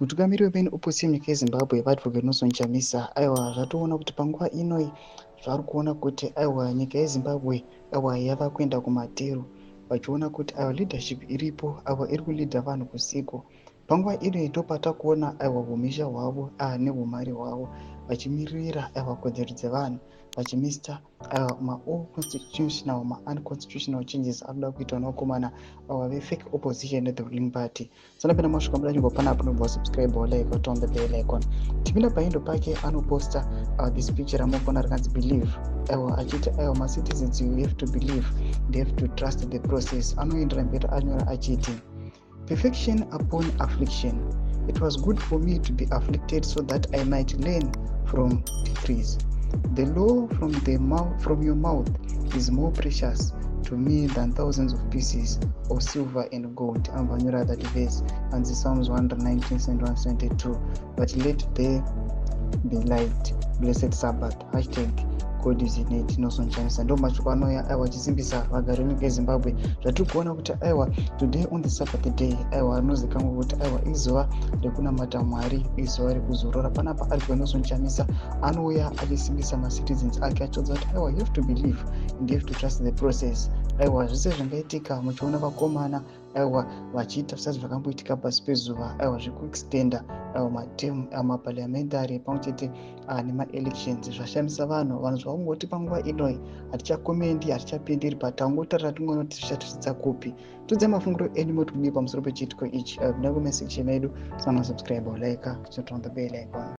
Mutungamiri wemain opposition munyika yeZimbabwe, VaAdvocate Nelson Chamisa, aiwa, zvatoona kuti panguva inoi zvari kuona kuti, aiwa, nyika yeZimbabwe, aiwa, yava kuenda kumatero, vachiona kuti, aiwa, leadership iripo, aiwa, iri kuleada vanhu kusiko. Panguva inoi ndopatakuona, aiwa, umhizha hwavo neumhare hwavo, vachimiririra, aiwa, kodzero dzevanhu, vachimisa, aiwa, maunconstitutional, maunconstitutional changes anoda kuitwa nevakomana ava vefake opposition nethe ruling party. Sanapinda masvika muda panapa, unobva wasubscribe, walike, waturn the bell icon. Tipinda pahandle pake, anoposta this picture ramukuona rakanzi "Believe", aiwa, achiti, aiwa, macitizens, you have to believe, they have to trust the process. Anoendera mberi anyora achiti, "Perfection upon affliction. It was good for me to be afflicted so that I might learn from decrees. The law from your mouth is more precious to me than thousands of pieces of silver and gold." Anobva that verse and the Psalms 119 and 172. "But let there be light. Blessed Sabbath. #GodIsInIt." Nelson Chamisa, ndo mashoko anouya, aiwa, achisimbisa vagari venyika yeZimbabwe. Zvatiri kuona kuti, aiwa, today on the Sabbath day, aiwa, rinozikanwa kuti, aiwa, izuva rekunamata Mwari, izuva rekuzorora. Panapa ari Nelson Chamisa anouya achisimbisa macitizens ake, achiudza kuti, aiwa, you have to believe and you have to trust the process. Aiwa, zvese zvingaitika muchiona vakomana, aiwa, vachiita zvisati zvakamboitika pasi pezuva, aiwa, zvekuextenda, aiwa, materm maparliamentary pamwe chete nemaelections, zvashamisa vanhu. Vanhu zvavangoti panguva inoi hatichacommenti, hatichapindiri, but tangotarira, tingoona kuti zvichatisvitsa kupi. Tiudzai mafungiro enyu, moti kudii pamusoro pechiitiko ichi? Pinda comment section medu, sana subscribe, like, turn on the bell icon.